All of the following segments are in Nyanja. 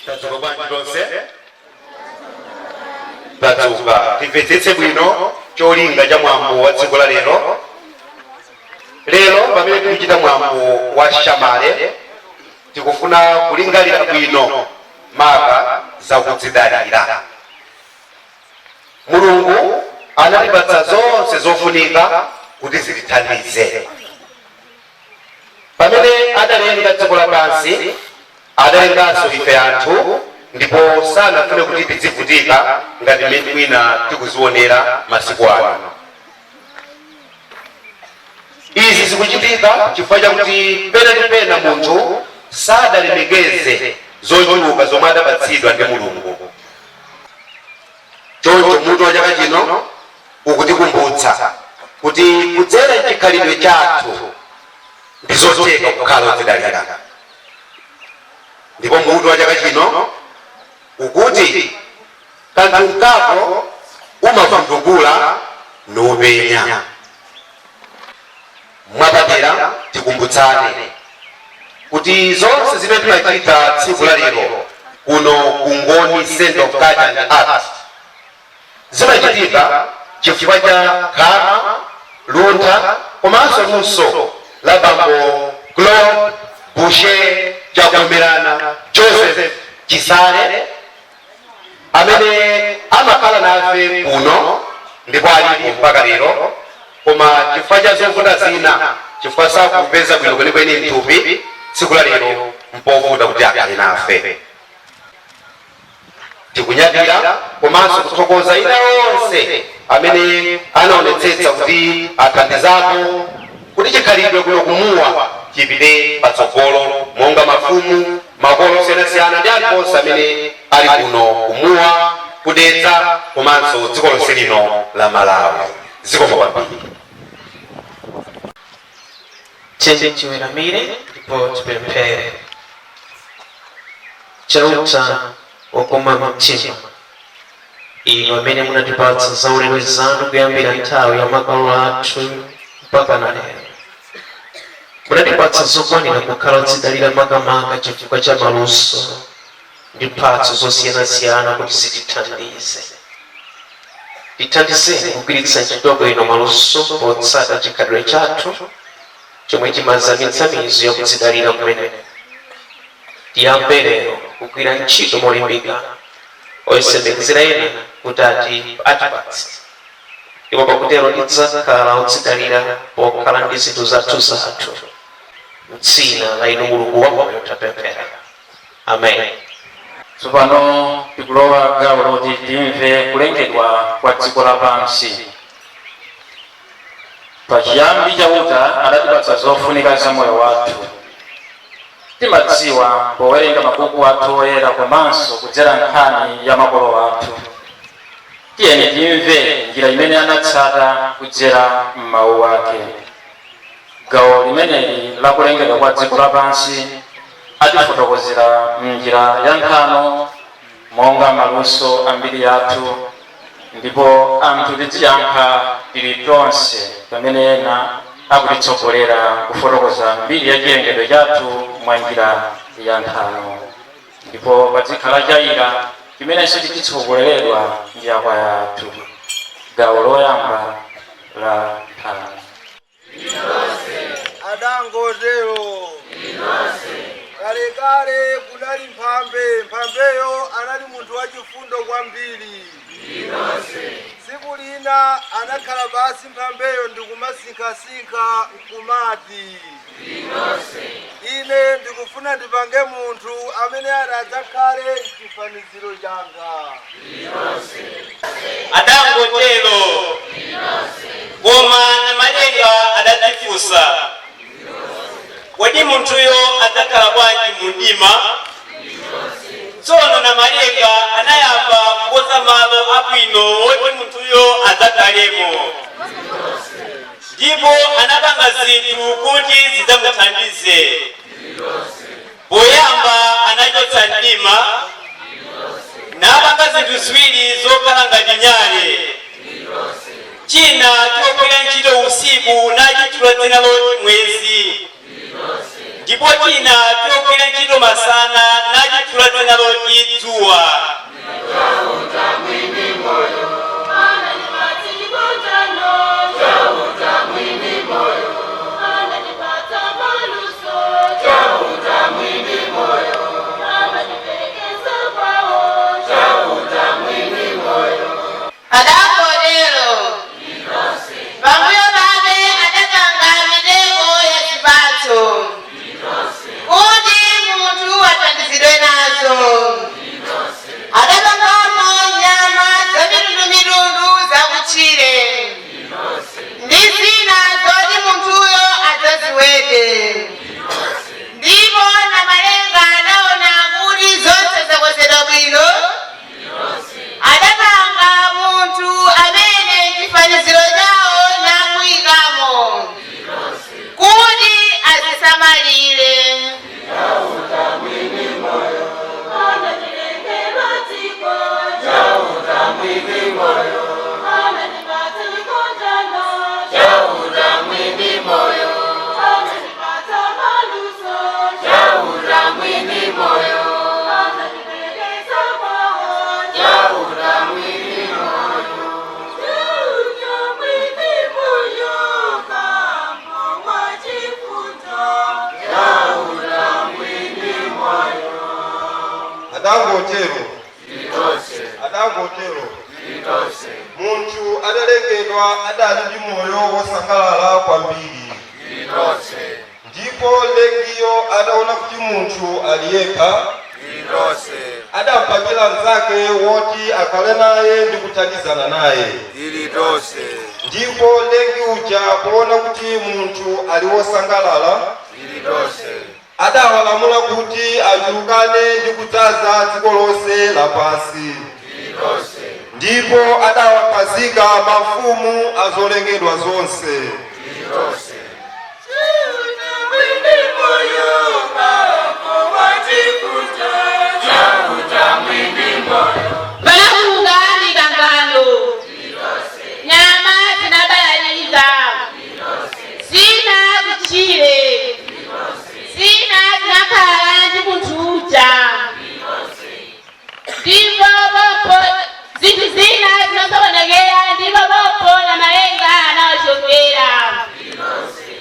Tadzuka bwanji tonse? Tadzuka. Timvetsetse bwino cholinga cha mwambo wa tsiku la lero. Lero pamene tikuchita mwambo wa Shamale, tikufuna kulingalira bwino maka zakudzidalira. Mulungu anatipatsa zonse zofunika kuti zitithandize. Pamene adalenga dziko lapansi, adalenganso ife anthu, ndipo sanafune kuti tidzivutika ngati mmene mwina tikuzionera masiku ano. Izi zikuchitika chifukwa chakuti pena ndi pena munthu sadalemekeze zochuluka zomwe adapatsidwa ndi Mulungu. Choncho mutu wa chaka chino ukutikumbutsa kuti kudzera mchikhalidwe chathu ndi zotheka kukhala odzidalira. Ndipo mutu wa chaka chino ukuti kanthu nkako umavundukula nupenya. Mwapadera tikumbutsane kuti zonse zimene timachita tsiku la lero kuno ku Ngoni Center of Culture and Art zimachitika chifukwa cha khama, luntha komanso luso la bambo Claude Boucher Chakomerana Joseph Chisale, amene amakhala nafe kuno ndipo alipo mpaka lero, koma chifukwa cha zovuta zina, chifukwa sakupeza bwino kwenikweni mthupi, tsiku la lero mpovuta kuti akhale nafe. Tikunyadira komanso kuthokoza ina onse amene anaonetsetsa kuti athandizapo kuti chikhalidwe kuno kumuwa chipite patsogolo, monga mafumu, makolo osiyanasiyana ndi anthu onse amene ali kuno kumuwa, kudetsa komanso dziko lonse lino la Malawi. Zikomo kwambiri. Tiyeni tiweramire ndipo tipemphere. Chauta wokoma mtima, inu amene munatipatsa zaulere zanu kuyambira nthawi ya makolo athu mpaka na lero, munatipatsa zokwanira kukhala odzidalira, makamaka chifukwa cha maluso ndi mphatso zosiyanasiyana kuti zitithandize. Tithandizeni kugwiritsa ntchito bwino maluso potsata chikhalidwe chathu chomwe chimazamitsa mizu yakudzidalira kumeneko. Tiyambe lero kugwira ntchito molimbika oyembekezera ena kuti atipatse, ndipo pakutero tidzakhala odzidalira pokhala ndi zinthu zathu zathu. Mdzina la inu Mulungu wamoyo tapemphera, amen. Tsopano tikulowa gawo loti timve kulengedwa kwa dziko lapansi. Pachiyambi Chauta adatipatsa zofunika za moyo wathu. Timadziwa powerenga mabuku athu oyera komanso kudzera nkhani ya makolo athu. Tiyeni timve njira imene anatsata kudzera m'mawu ake. Gawo limeneli la kulengedwa kwa dziko lapansi atifotokozera mnjira ya nthano monga maluso ambiri athu, ndipo anthu tidziyankha tili tonse pamene ena akutitsogolera kufotokoza mbiri ya chilengedwe chathu mwa njira ya nthano, ndipo padzikhala chayira chimenenso tichitsogoleredwa ndi akwaya athu. Gawo loyamba la nthano. Adangotero. Kalekale kunali Mphambe. Mphambeyo anali munthu wachifundo kwambiri. Tsiku lina anakhala basi Mphambeyo ndikumasinkhasinkha nkumati, "Ine ndikufuna ndipange munthu amene adzakhale mchifaniziro changa." Adangotero. Koma Namalenga adadzifunsa, "Kodi munthuyo adzakhala bwanji mu mdima?" Tsono Namalenga anayamba kukonza malo abwino woti munthuyo adzakhalemo, ndipo anapanga zinthu kuti zidzamuthandize. Poyamba anachotsa mdima, napanga zinthu ziwiri zokhala ngati nyale, china chogwira ntchito usiku nachitchula dzina loti mwezi, ndipo china chogwira ntchito masana nachitchula dzina. loti dzuwa. Adakotero pambuyo pake adapanga mitengo ya chipatso kuti munthu athandizidwe nazo. Adapangamo nyama za mitundumitundu zakutchire ndi zina zoti munthuyo adzaziwete. Ndipo Namalenga adaona kuti zonse zakonzedwa bwino. Adapanga munthu amene chifaniziro chawo namuyikamo kuti azisamalire. Adangotero, adangotero, munthu adalengedwa adali ndi moyo wosangalala kwambiri. Ndipo Mlengiyo adaona kuti munthu ali yekha, adampangira mnzake woti akhale naye ndi kuthandizana naye. Ndipo Mlengi uja kuona kuti munthu ali wosangalala, adawalamula kuti achulukane ndi kudzaza dziko lonse lapansi. Ndipo adawakhazika mafumu azolengedwa zonse. Panabuka mikangano, nyama zinabalalika, zina kutchire, zina zinakhala ndi munthu uja. Ndipo pompo zinthu zina zinasokonekera, ndipo pompo Namalenga anawachokera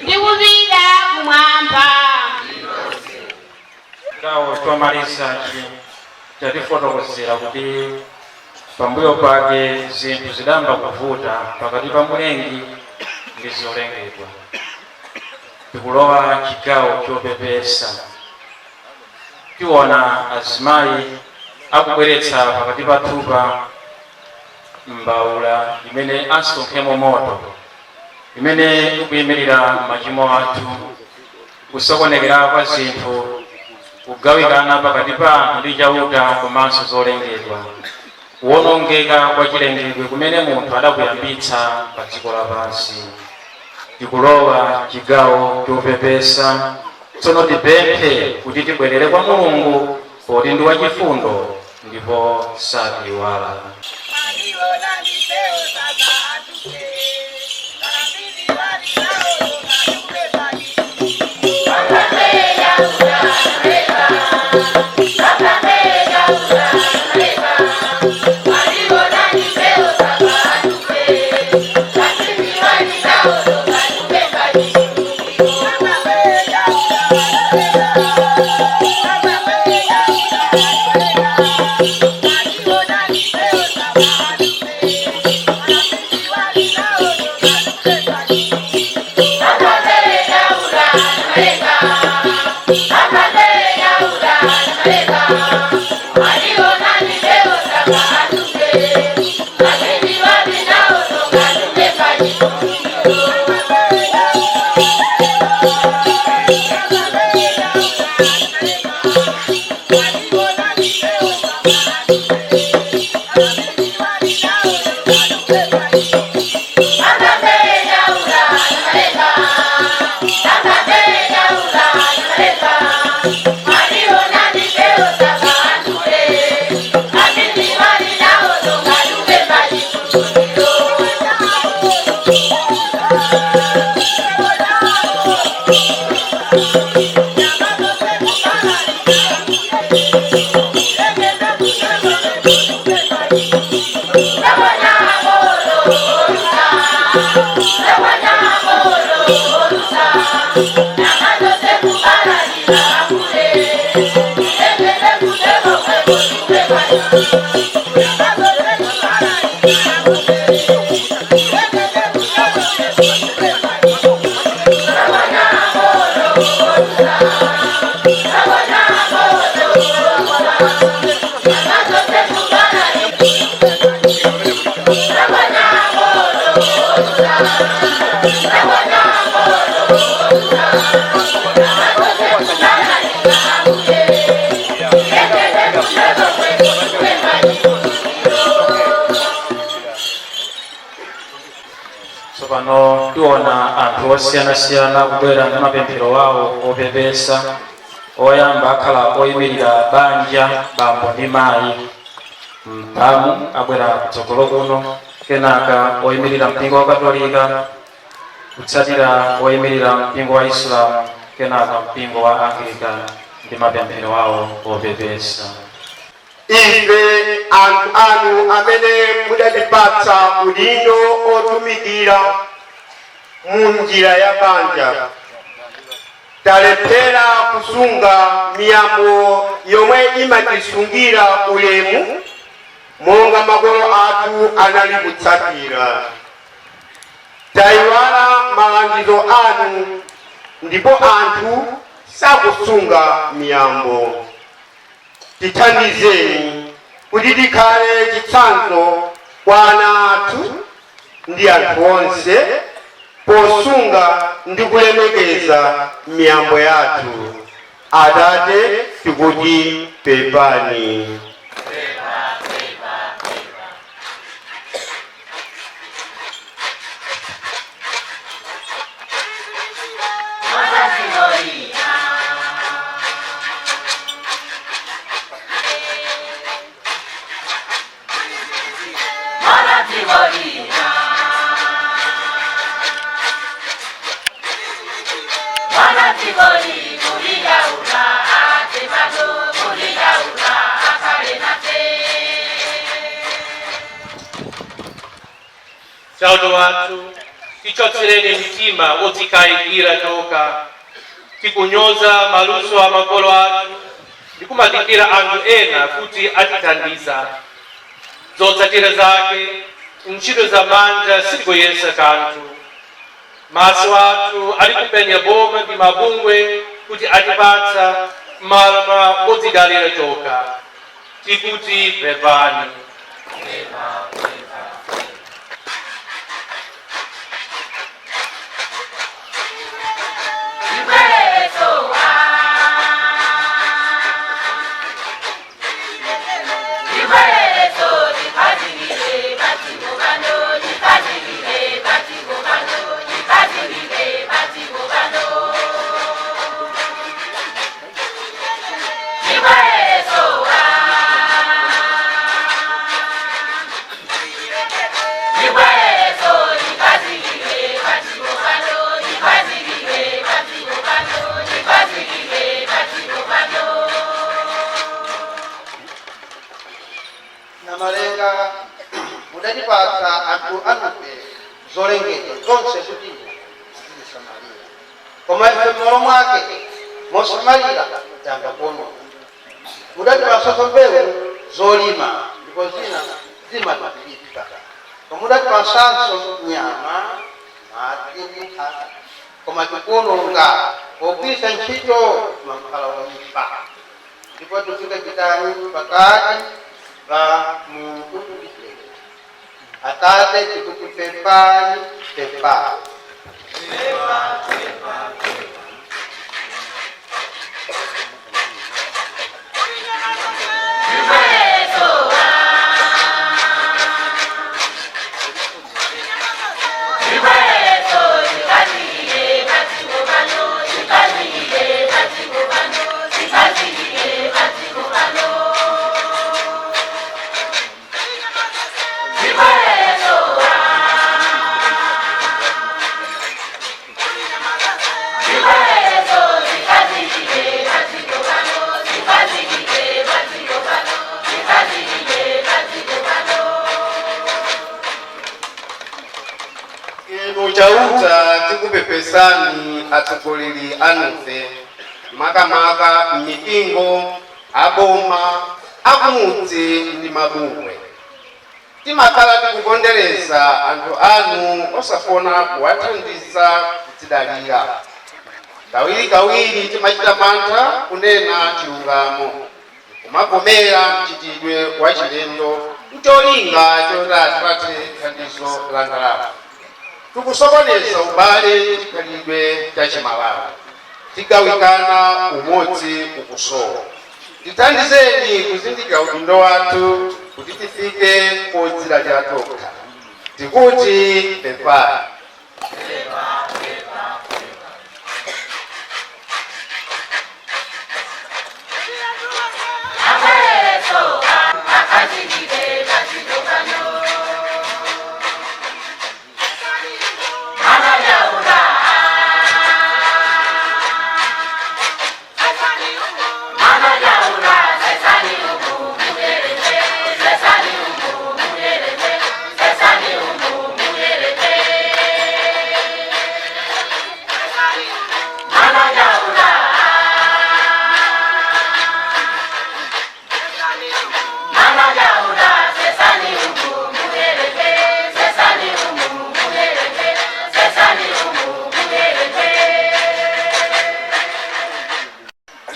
ndi kupita kumwamba. Chigawo chomalizachi chatifotokozera kuti pambuyo pake zinthu zidayamba kuvuta pakati pa Mlengi ndi zolengedwa. Tikulowa chigawo chopepesa. Tiona azimayi akubweretsa pakati pathupa mbawula imene asonkhemo moto, imene ikuyimirira machimo athu, kusokonekera kwa zinthu, kugawikana pakati pa anthu ndi Chauta komanso zolengedwa, kuwonongeka kwa chilengedwe kumene munthu adakuyambitsa pa dziko lapansi. Tikulowa chigawo chopepesa. Tsono tipemphe kuti tibwerere kwa Mulungu, poti ndi wachifundo ndipo satiwala. Thank you. Anthu osiyanasiyana kubwera ndi mapemphero awo opepesa. Oyamba akhala oyimirira banja, bambo ndi mayi mpamu, abwera kutsogolo kuno. Kenaka oyimirira mpingo wa Katolika, kutsatira oyimirira mpingo wa Isilamu, kenaka mpingo wa Anglican ndi mapemphero awo opepesa. Ife anthu anu amene mudatipatsa udindo otumikira mu njira ya banja, talephera kusunga miyambo yomwe imatisungira ulemu monga makolo athu anali kutsatira. Tayiwala malangizo anu ndipo anthu sakusunga miyambo. Tithandizeni kuti tikhale chitsanzo kwa ana athu ndi anthu onse posunga ndi kulemekeza miyambo yathu. Atate, tikuti pepani. Chauta wathu, tichotsereni mtima wodzikayikira toka. Tikunyoza maluso a makolo athu ndikumadikira anthu ena kuti atithandiza. Zotsatira zake, ntchito za manja sitikuyesa kanthu. Maso athu ali kupenya boma ndi mabungwe kuti atipatsa m'malo mwa odzidalira toka. Tikuti pepani. Namalenga, mudatipatsa anthu anufe zolengedwa zonse kuti tizisamalira, koma ife m'malo mwake mosamalira tayamba kuononga. Mudatipatsanso mbewu zolima ndipo zina zimatipitsa, koma mudatipatsanso nyama, madzi ndi nthaka, koma tikuononga pogwiritsa ntchito mankhwala oyipa. Ndipo tifika chitani pakati pa munthu ndi chilengedwe? Atate, tikuti pepani, pepani. Inu Chauta, tikupepesani atsogoleri anufe, makamaka m'mipingo, aboma, akumudzi ndi mabungwe. Timakhala tikupondereza anthu anu osafuna kuwathandiza kudzidalira. Kawirikawiri timachita mantha kunena chilungamo, kumavomera mchitidwe wa chilendo ncholinga choti atipatse thandizo la ndalama. Tikusokoneza ubale, chikhalidwe cha Chimalawi. Tigawikana, umodzi ukusowa. Tithandizeni kuzindikira udindo wathu kuti tifike podzidalira tokha. Tikuti pepani.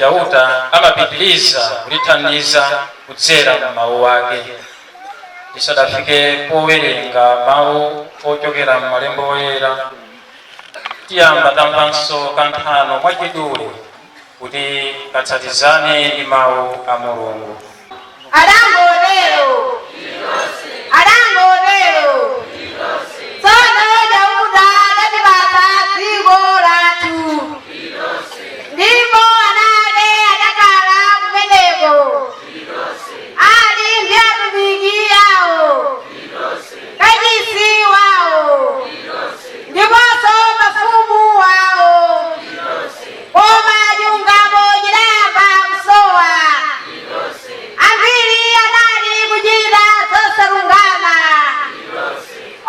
Chauta amapitiriza kutithandiza kudzera m'mawu ake. Tisadafike powerenga mawu ochokera m'malembo oyera, tiyamba tamvanso kanthano mwachidule kuti katsatizane ndi mawu a Mulungu. Adangotero, adangotero, tsono Chauta adatipatsa dziko lathu, ndipo ana ake adakhala kumeneko ali ndi atumiki awo, kachisi wawo, ndiponso mafumu wawo. Koma chilungamo chidayamba kusowa. Ambiri anali kuchita zosalungama,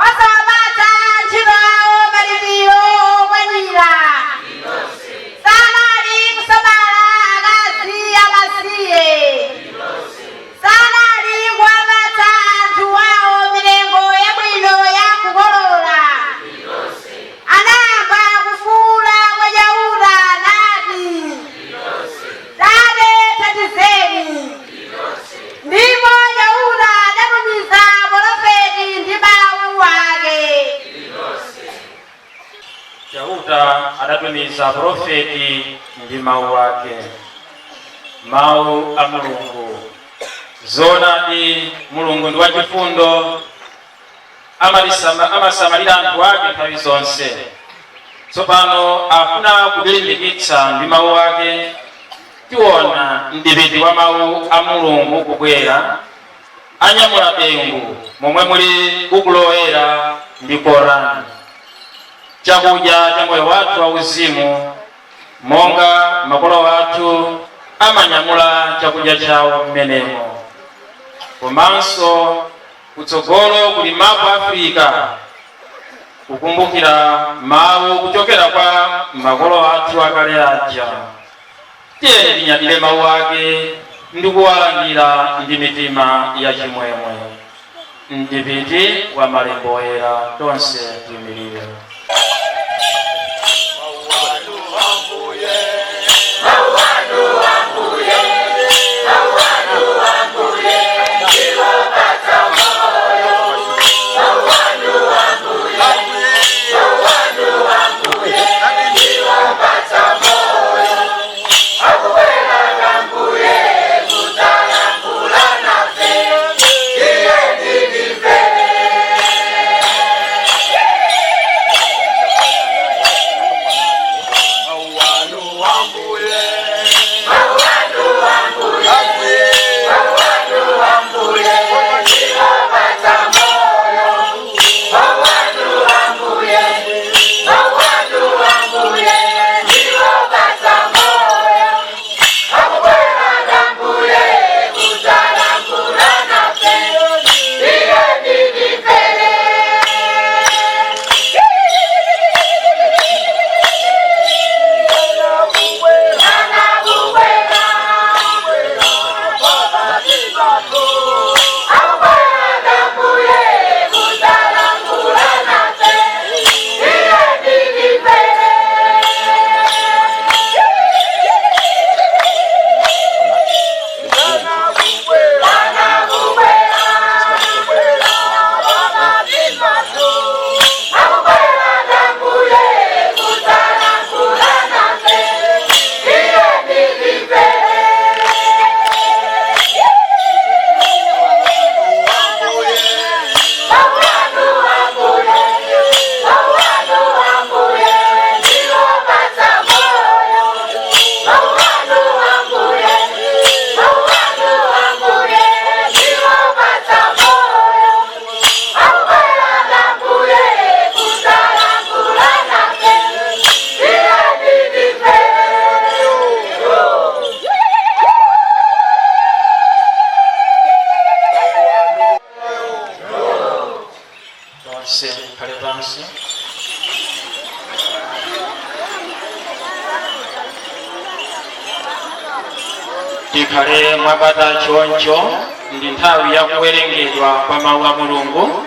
osawapatsa ntchito awo malipiro okwanira, sanali kusamala akazi amasiye, sanali kuwapatsa anthu awo mitengo yabwino ya kukolola. Anayamba kufuula kwa Chauta nati, "Tate, thandizeni!" Ndipo Chauta adatumiza polofeti ndi mawu ake. Chauta adatumiza profeti ndi mawu ake. Mawu a Mulungu. Zoonadi, Mulungu ndi wachifundo, amasamalira anthu ake nthawi zonse. Tsopano afuna kutilimbikitsa ndi mawu ake. Tiona mdipiti wa mawu a Mulungu kubwera, anyamula dengu momwe muli buku loyera ndi Korani, chakudya cha moyo wathu wauzimu, monga makolo athu amanyamula chakudya chawo mmenemo. Komanso kutsogolo kuli mapu Afirika, kukumbukira mawu kuchokera kwa makolo athu akale aja. Tiyeni tinyadire mawu ake ndi kuwalandira ndi mitima ya chimwemwe. Mdipiti wa malembo oyera, tonse tiyimirire. Tonse khale pansi. Tikhale mwabata choncho. Ndi nthawi ya kuwerengedwa kwa mawu a Mulungu.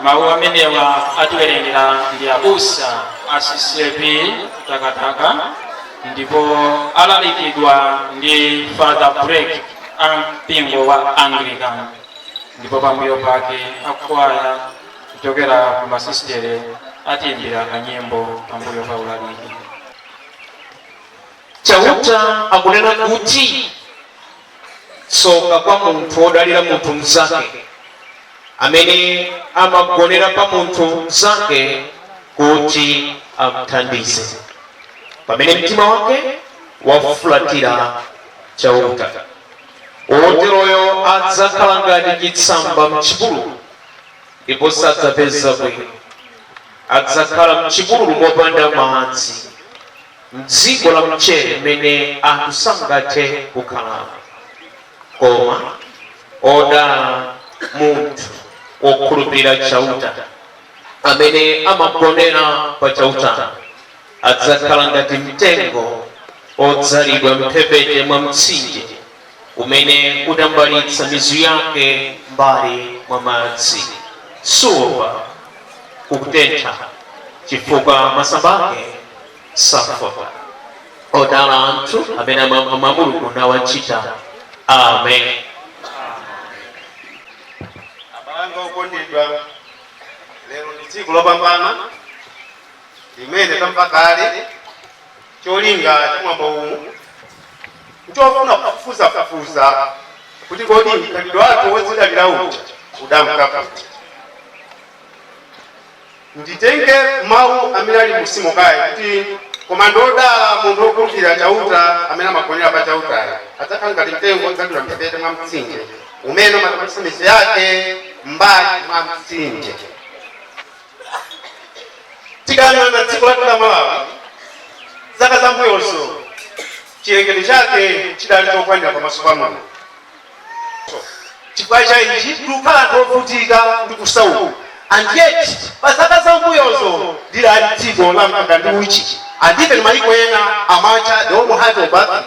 Mawu amenewa atiwerengera ndi abusa a CCAP Takataka. Ndipo alalikidwa ndi Father Break a mpingo wa Anglican, ndipo pambuyo pake akwaya kuchokera ku masistere atiimbira kanyimbo pambuyo pa ulaliki. Chauta akunena kuti, tsoka kwa munthu wodalira munthu mnzake, amene amagonera pa munthu mnzake kuti amthandize, pamene mtima wake wafulatira Chauta. Woteroyo adzakhala ngati chitsamba m'chipululu, ndipo sadzapeza bwino. Adzakhala m'chipululu mopanda madzi, mdziko la mchere mmene anthu sangathe kukhalamo. Koma odala munthu wokhulupirira Chauta, amene amagonera pa Chauta. Adzakhala ngati mtengo odzalidwa mphepete mwa mtsinje, umene utambalitsa mizu yake mbali mwa madzi. Suopa kukutentha, chifukwa masamba ake safota. Odala anthu amene amamva Mulungu nawachita. Amen. Abale okondedwa, lero ndi tsiku lopambana limene tamva kale. Cholinga cha mwambo uwu nchofuna kufufuzafufuza kuti kodi mkhalidwe wake wodzidalira uja udamka kuti. Nditenge mawu amene ali musimo kaye kuti, koma ndodala munthu wokhulupirira Chauta, amene amagonera pa Chautayo, adzakhala ngati mtengo wodzalidwa mphepete mwa mtsinje, umene umatambalitsa mizu yake mbali mwa mtsinje. Tikayang'ana dziko lathu la Malawi, zaka zambuyozo chilengedwe chake chidali chokwanira pamaso pa Mulungu. Chifukwa cha ichi tikukhala anthu ovutika ndi kusauka, and yet pa zaka zambuyozo lidali dziko la mkaka ndi uchi, and even mayiko ena amatcha the warm heart of Africa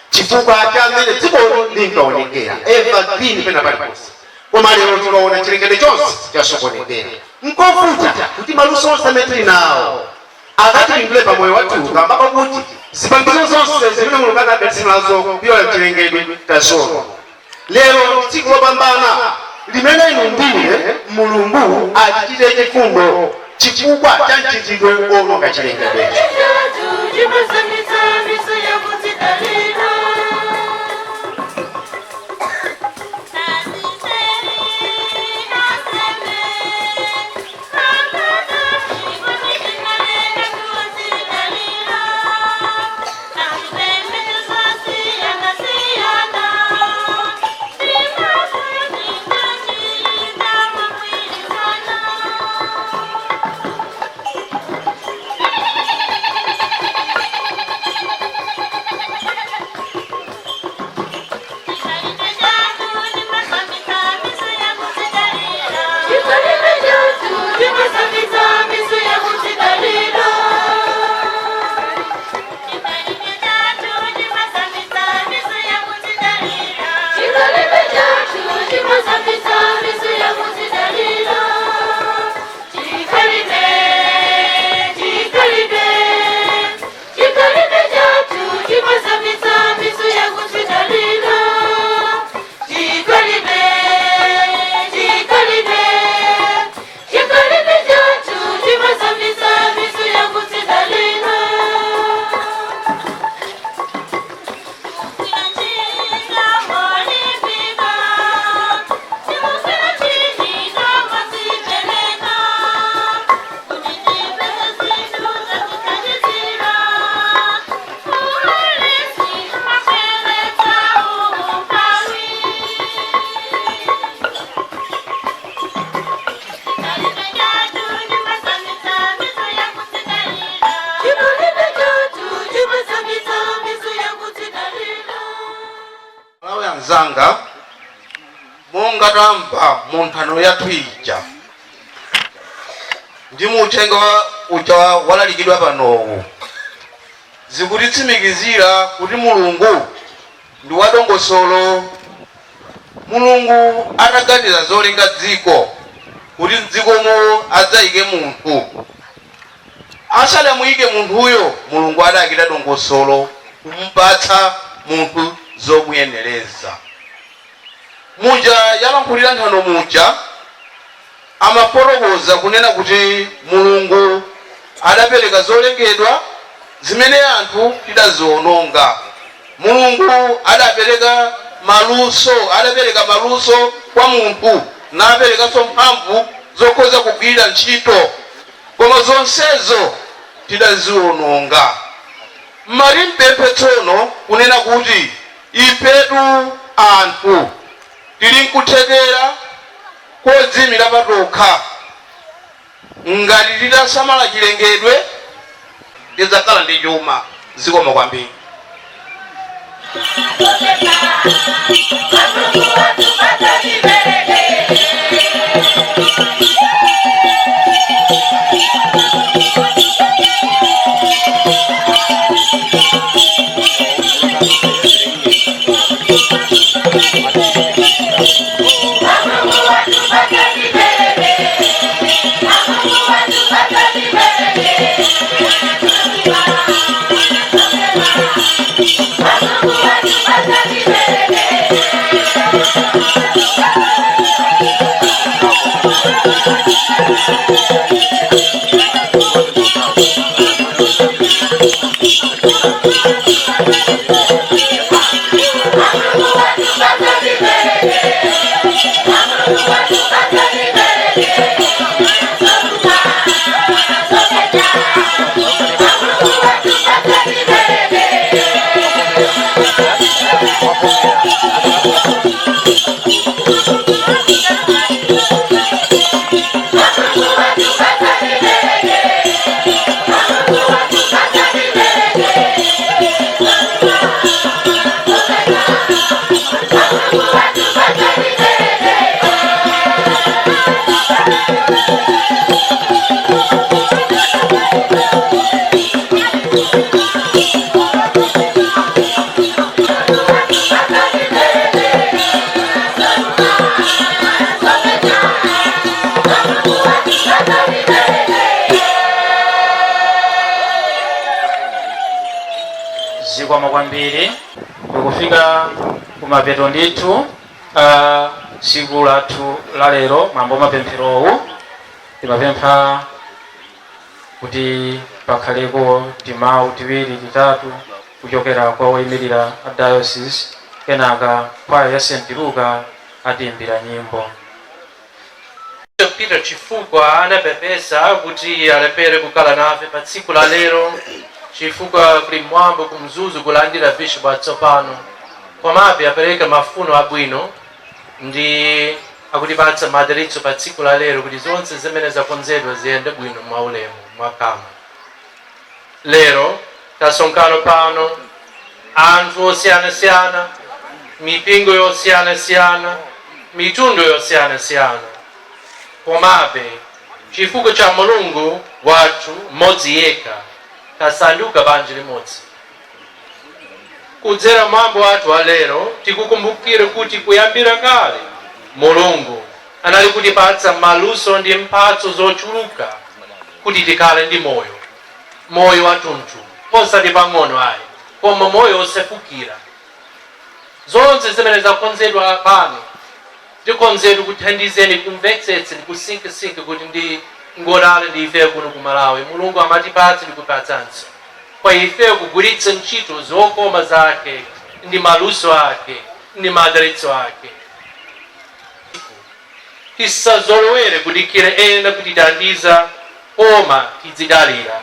chifukwa cha mmene dzikoli linkaonekera, evergreen pena paliponse. Koma lero tikaona, chilengedwe chonse chasokonekera. Nkovuta kuti maluso onse amene tili nawo akatipindule pa moyo wathu, kamba pakuti zipangizo zonse zimene Mulungu anadalitsa nazo kuyola mchilengedwe tazoona. Lero ndi tsiku lopambana limene inu ndine Mulungu atichitire chifundo chifukwa cha mchitidwe owononga chilengedwecho. Chimazamitsa mizu yakudzidalira. Chikhalidwe chathu chimazamitsa mizu yakudzidalira. Chikhalidwe chathu chimazamitsa mizu yakudzidalira. Chikhalidwe chathu chimazamitsa mizu yakudzidalira. Chikhalidwe, chikhalidwe, chikhalidwe chathu chimazamitsa mizu yakudzidalira. Chikhalidwe, chikhalidwe, chikhalidwe chathu chimazamitsa mizu yakudzidalira. Chikhalidwe chathu chimazamitsa mizu yakudzidalira. Malawi anzanga, monga tamva mu nthano yathu ija ndi muuthenga uja walalikidwa panowu, zikutitsimikizira kuti Mulungu ndi wadongosolo. Mulungu ataganiza zolenga dziko, kuti mdzikomo adzayike munthu, Asadamuyike munthuyo, Mulungu adakita dongosolo kumupatsa munthu zomuyenereza. Muja yalankhulira nthano muja, amafotokoza kunena kuti Mulungu adapereka zolengedwa zimene anthu tidaziononga. Mulungu adapereka maluso, adapereka maluso kwa munthu, naperekanso mphamvu zokhoza kugwira ntchito, koma zonsezo tidaziononga. Mmati mpemphe tsono kunena kuti ifetu anthu tili nkuthekera kodziyimira patokha. Ngati titasamala chilengedwe, tidzakhala ndi chuma. Zikomo kwambiri. Zikomo kwambiri. Tikufika kumapeto ndithu tsiku lathu la lero, mwambo mapempherowu. Timapempha kuti pakhaleko timawu tiwiri titatu kuchokera kwa woyimirira a diocese, kenaka kwaya ya St Luka atiimbira nyimbo. Peter chifukwa anapepesa kuti alepere kukhala nafe pa tsiku la lero chifukwa kuli mwambo kumzuzu kulandira bishop atsopano, komabe apereka mafuno abwino ndi akutipatsa madalitso pa tsiku la lero kuti zonse zimene zakonzedwa ziyende bwino mwaulemu mwakama. Lero tasonkhana pano anthu osiyanasiyana, mipingo yosiyanasiyana, mitundu yosiyanasiyana, komabe chifukwa cha Mulungu wathu mmodzi yekha tasanduka banja limodzi. Kudzera mwambo wathu wa lero tikukumbukire kuti kuyambira kale Mulungu anali kutipatsa maluso ndi mphatso zochuluka kuti tikhale ndi moyo, moyo wathunthu, osati pang'ono ayi, koma moyo osefukira. Zonse zimene zakonzedwa pano tikonzedwa kuthandizeni kumvetsetsa ndi kusinkhasinkha kuti ndi ngodala ndi ife kuno ku Malawi. Mulungu amatipatsa ndi kupatsanso kwa ife kugwiritsa ntchito zokoma zake ndi maluso ake ndi madalitso ake. Tisazolowere kudikira ena kutithandiza, koma tidzidalira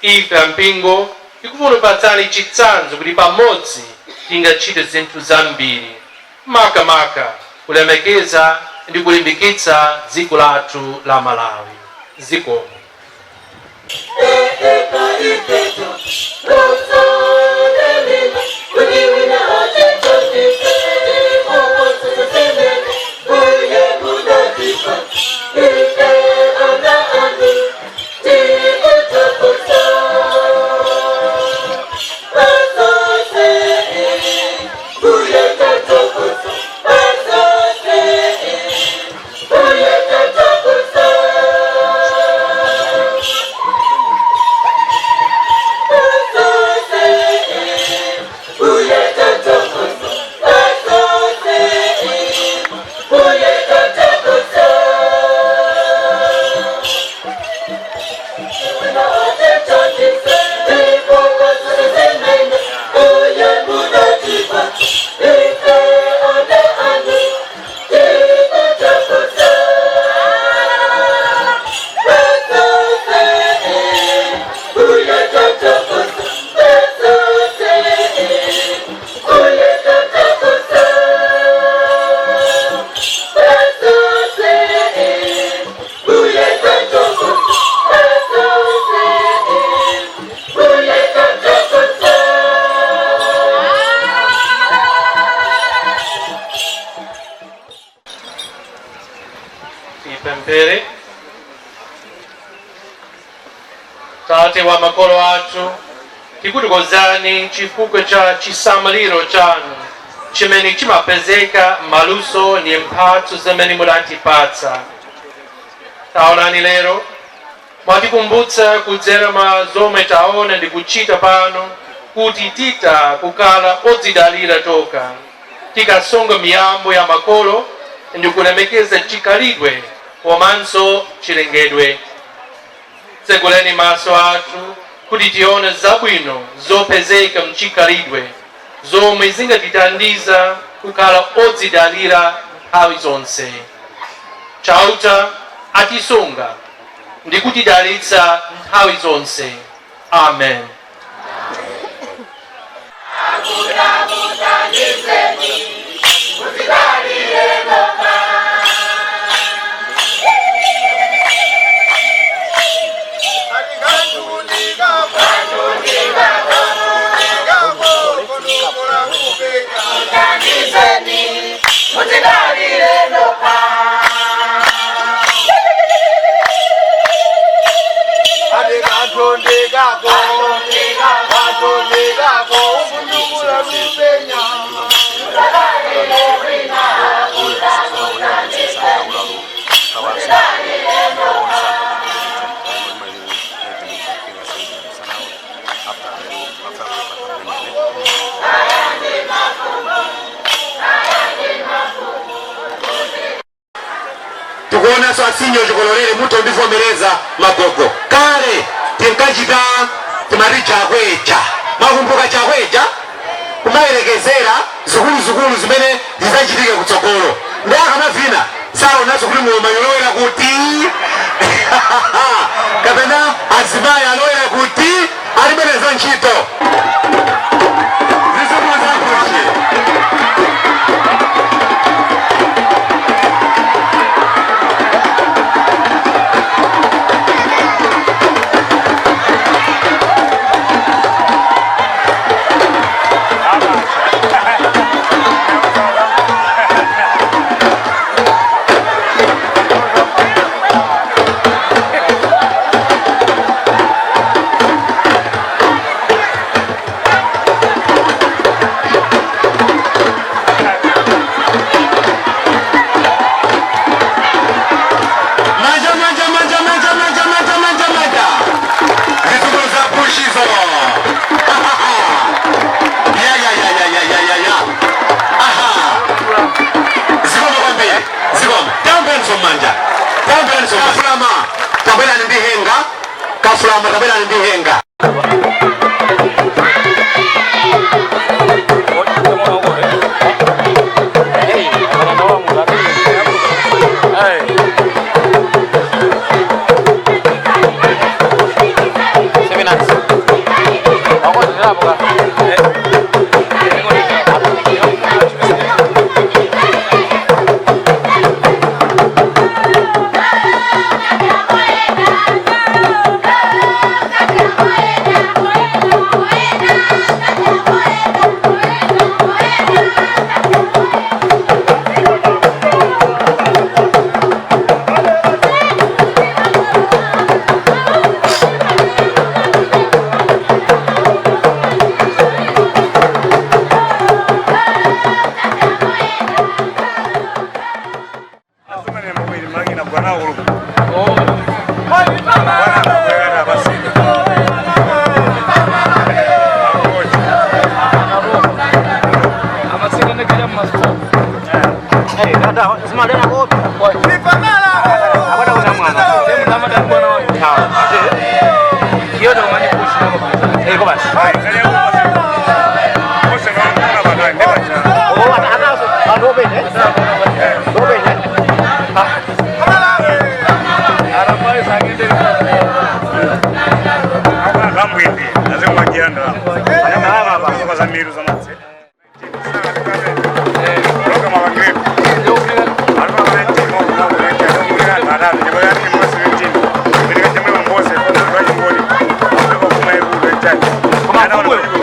ife. Ampingo tikufuna kupatsani chitsanzo kuti pamodzi tingachite zinthu zambiri, makamaka kulemekeza ndi kulimbikitsa dziko lathu la Malawi. Zikomo. Tipemphere. Tate wa makolo athu, tikuthokozani chifukwa cha chisamaliro chanu chimene chimapezeka m'maluso ndi mphatso zimene mudatipatsa. Taonani lero mwatikumbutsa kudzera mwa zomwe taona ndi kuchita pano kuti titha kukhala odzidalira tokha tikasunga miyambo ya makolo ndi kulemekeza chikhalidwe komanso chilengedwe. Tseguleni maso athu kuti tione zabwino zopezeka mchikhalidwe zomwe zingatithandiza kukhala odzidalira nthawi zonse. Chauta atisunga ndi kutidalitsa nthawi zonse. Amen. Tikuonanso asinyo chikololere muto ndivomereza magogo. Kale tinkachita timati chakwecha, makumbuka chakwecha, kumayerekezera zikuluzikulu zimene zidzachitike kutsogolo. Ndi akamavina saonanso kuti ng'oma yolowera kuti kapena azimayi alowera kuti alibeneza ntchito zizukulu zakuchi. Manja, manja, manja, manja, manja, manja, manja, manja. Zizukulu za pushizo. Ya, ya, ya, ya, ya, ya, ya, ya. Aha. Zikomo kwambiri. Zikomo. Tambenso manja. Tambenso. Kafulama. Tabwerani ndi henga. Kafulama tabwerani ndi henga. Koma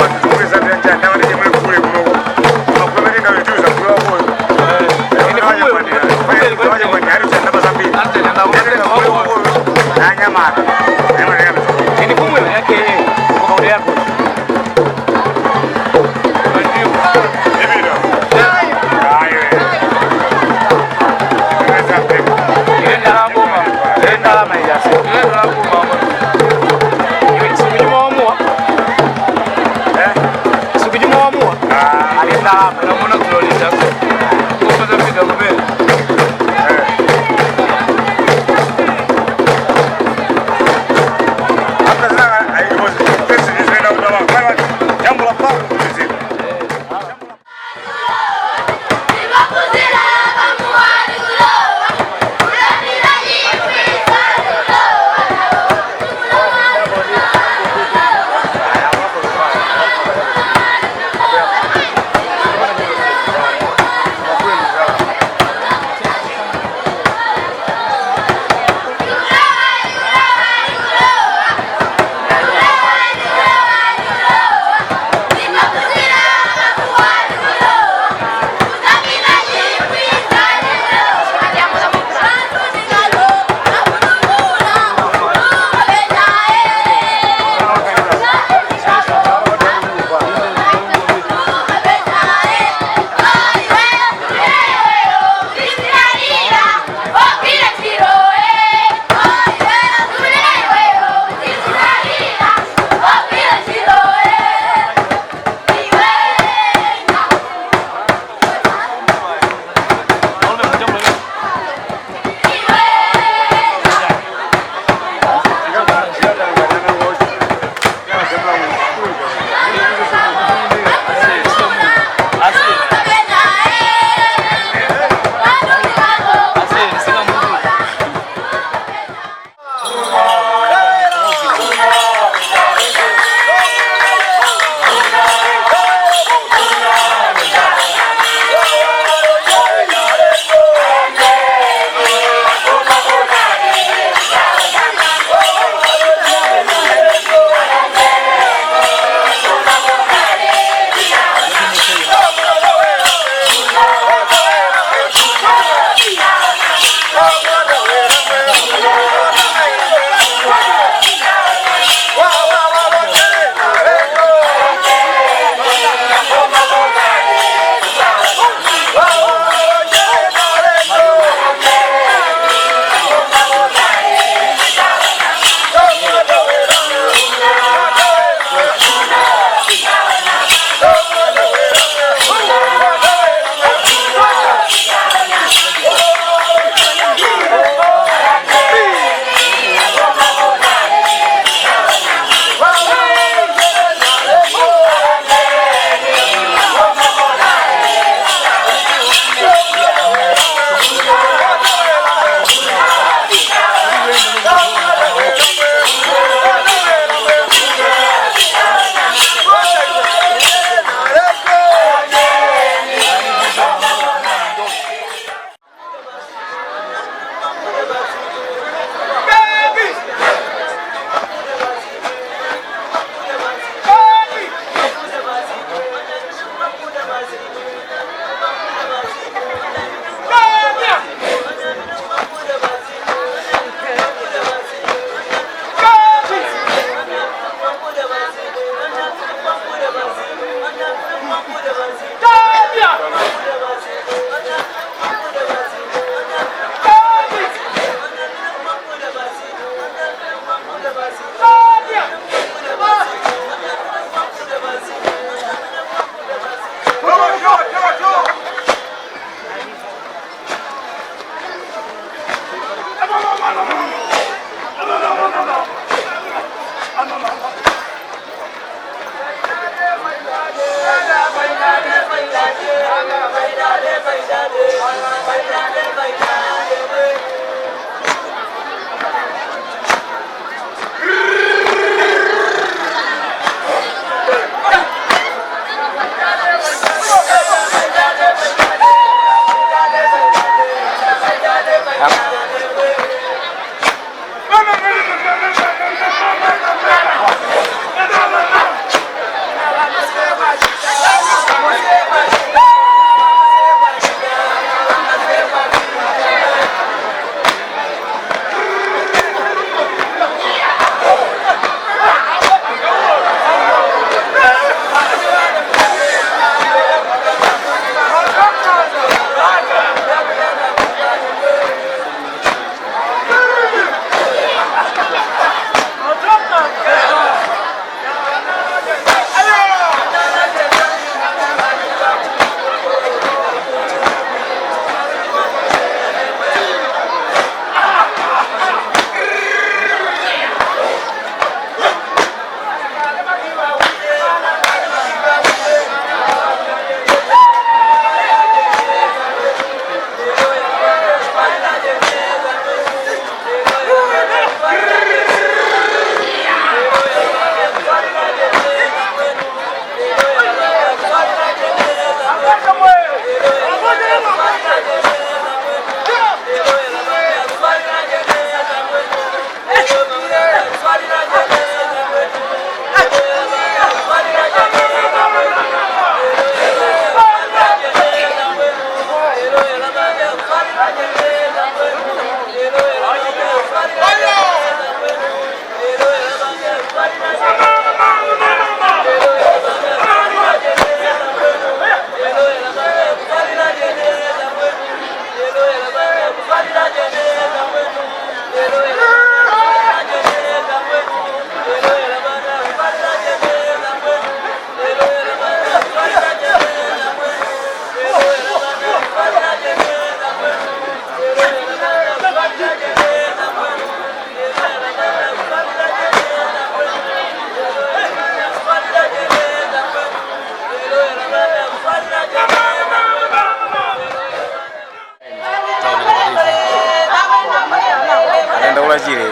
Ulachire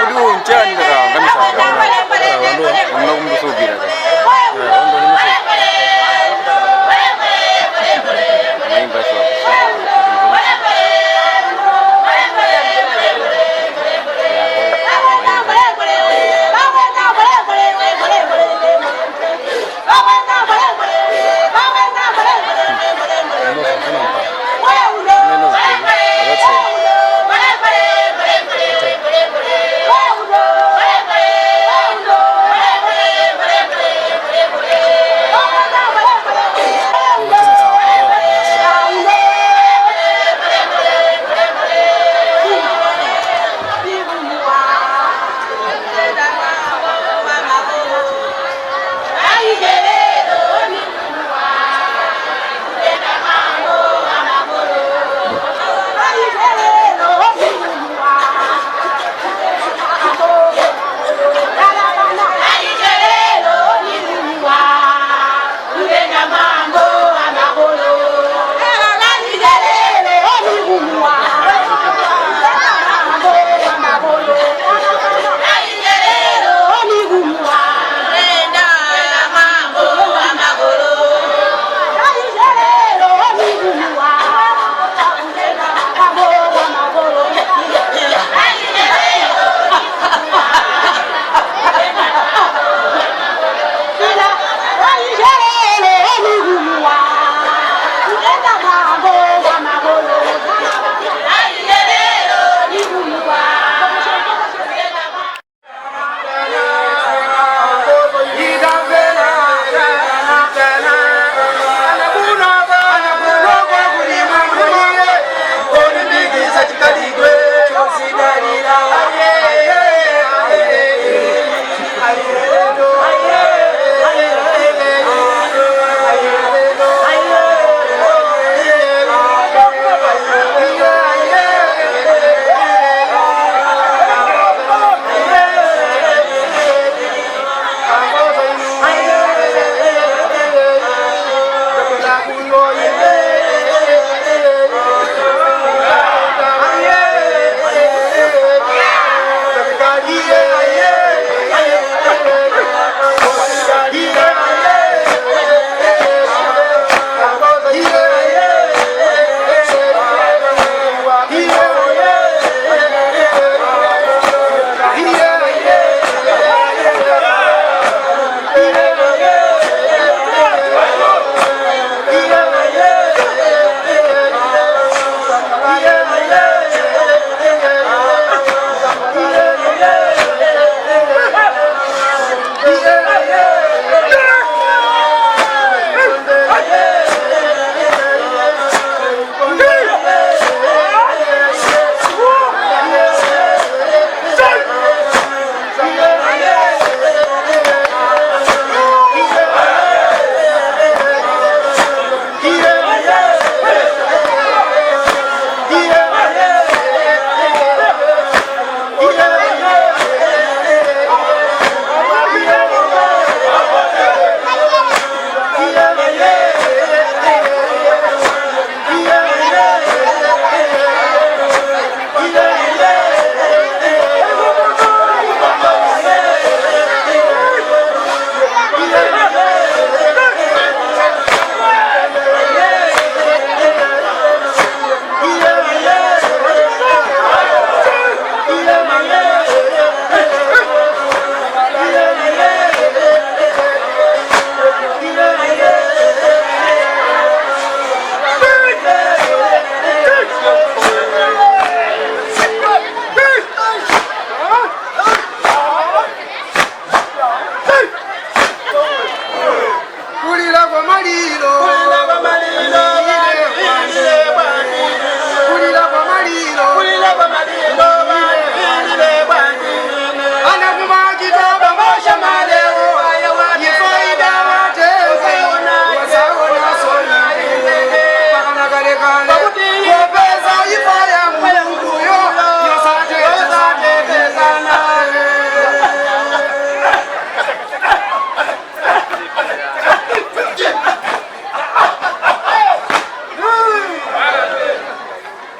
kuti uyu mchani kakawangamisa kumkusukira maimba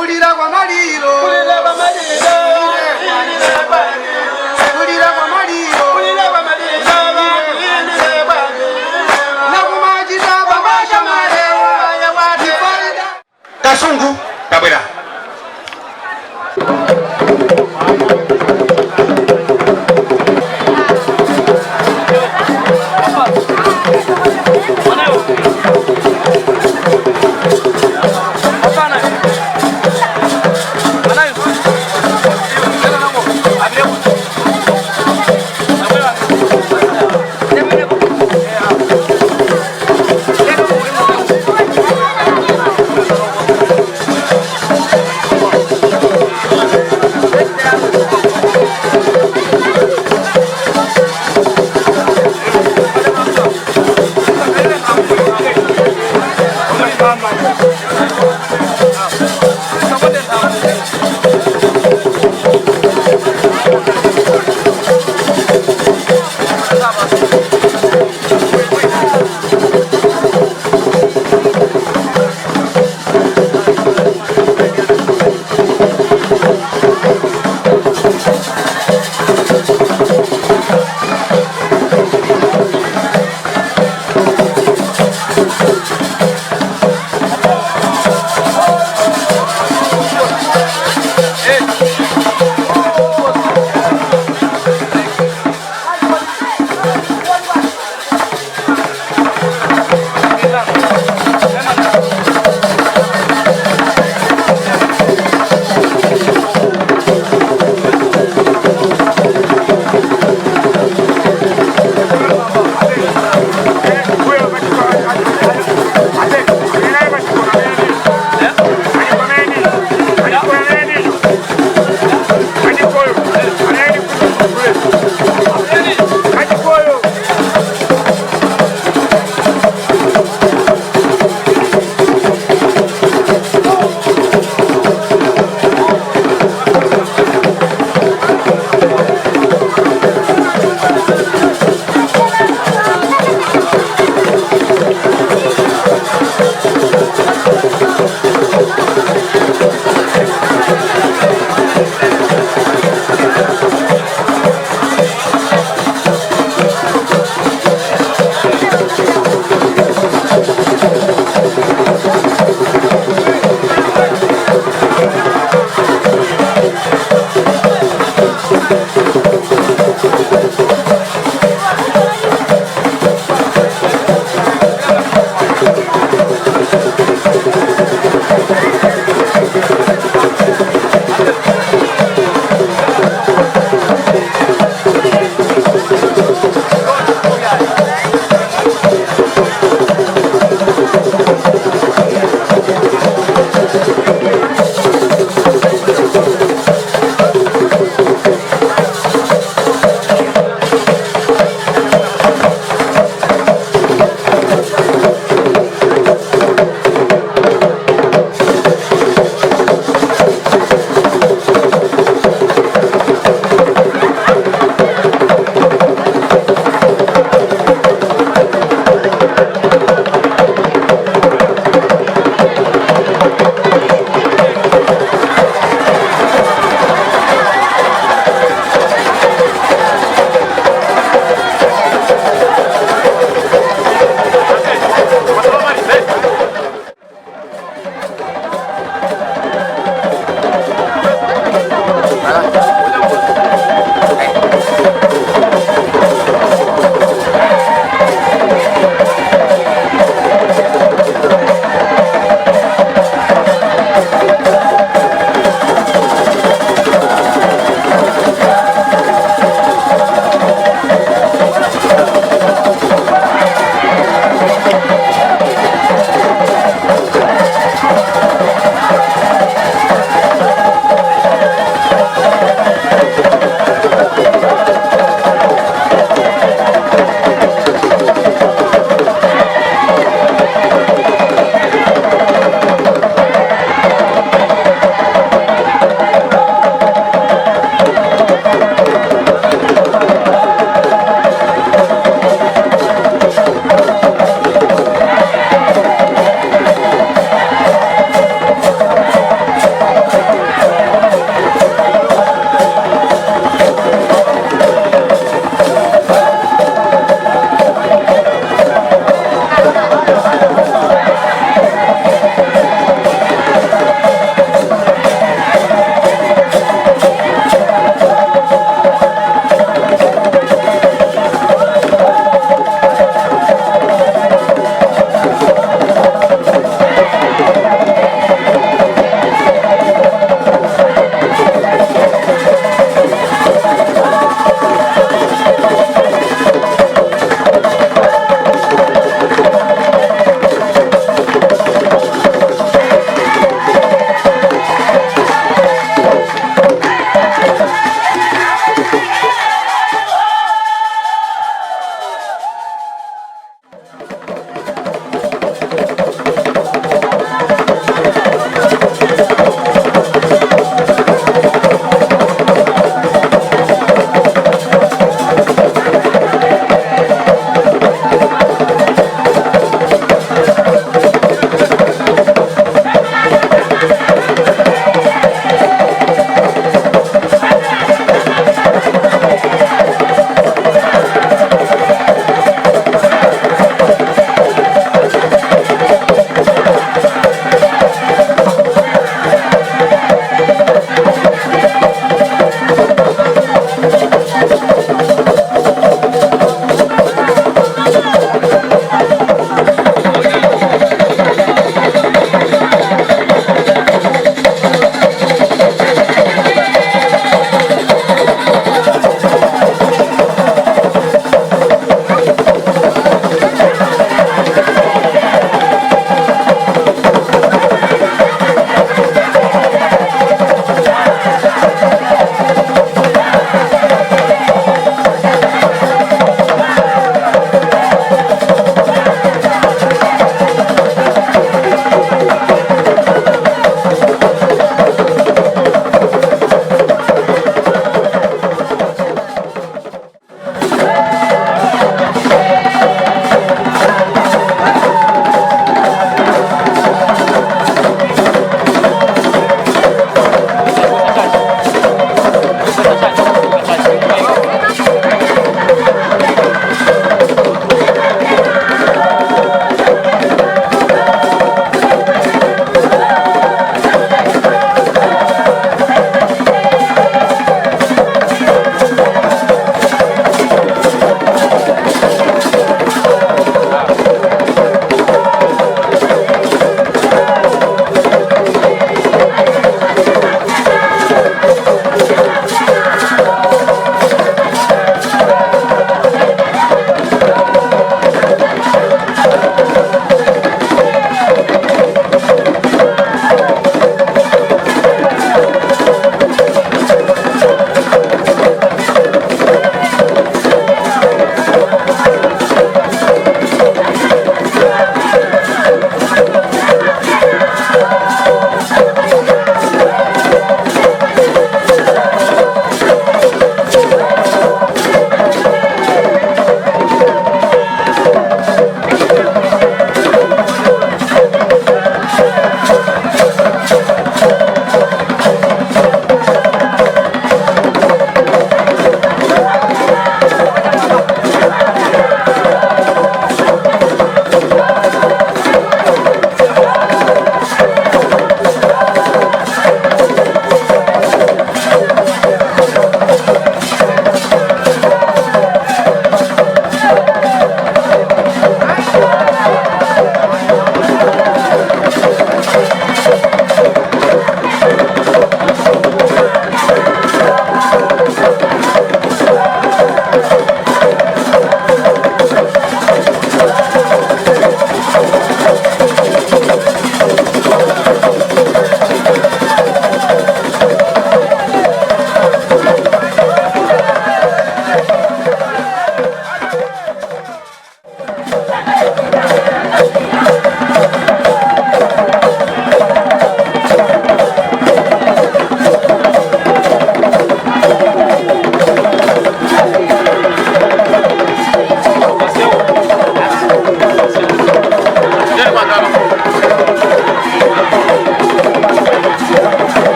Kulira kwa maliro, kulira kwa maliro, kulira kwa maliro, kulira kwa maliro, nakumachita pamasha malewa ifaida. Kasungu tabwera.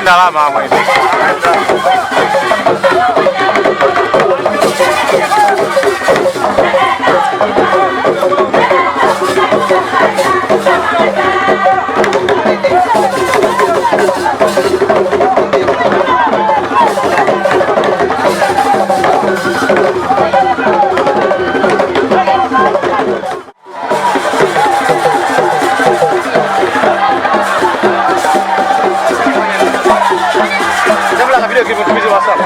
Ndalama amwene. Jambula video clip mtumizi WhatsApp.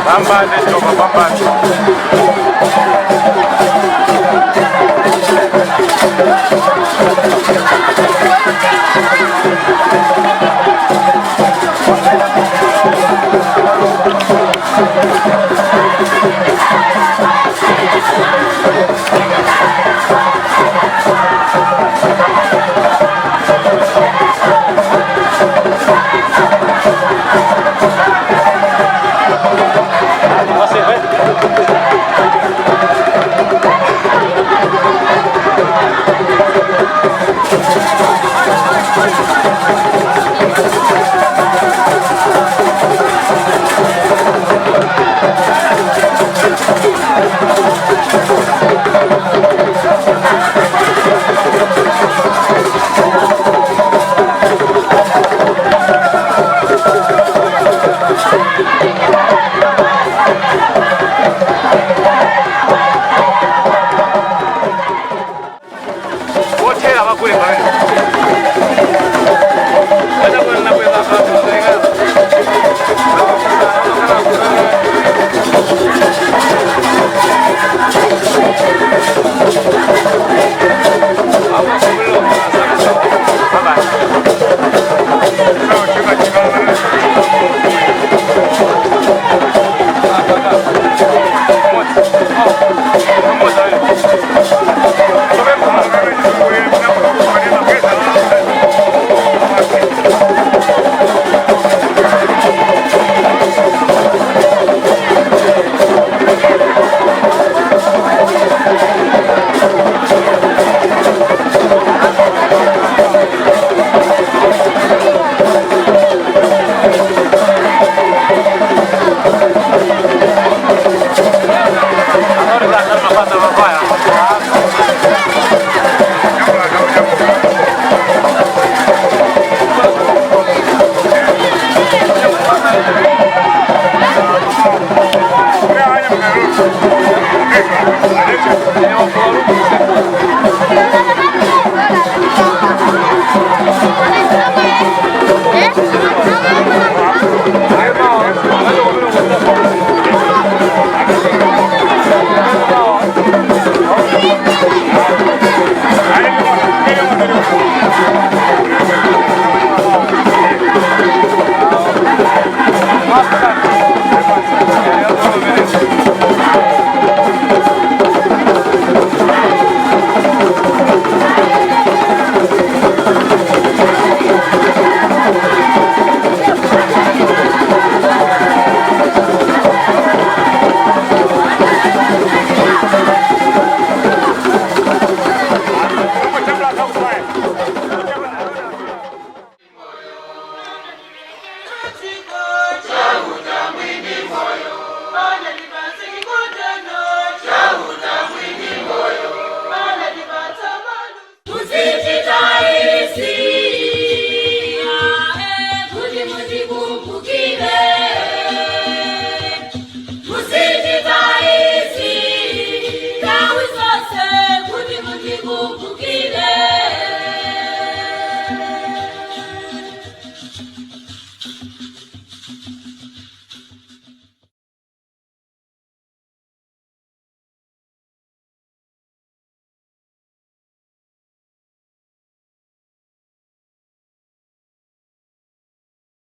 Pambane Joma, pambane. Você vai? Thank you.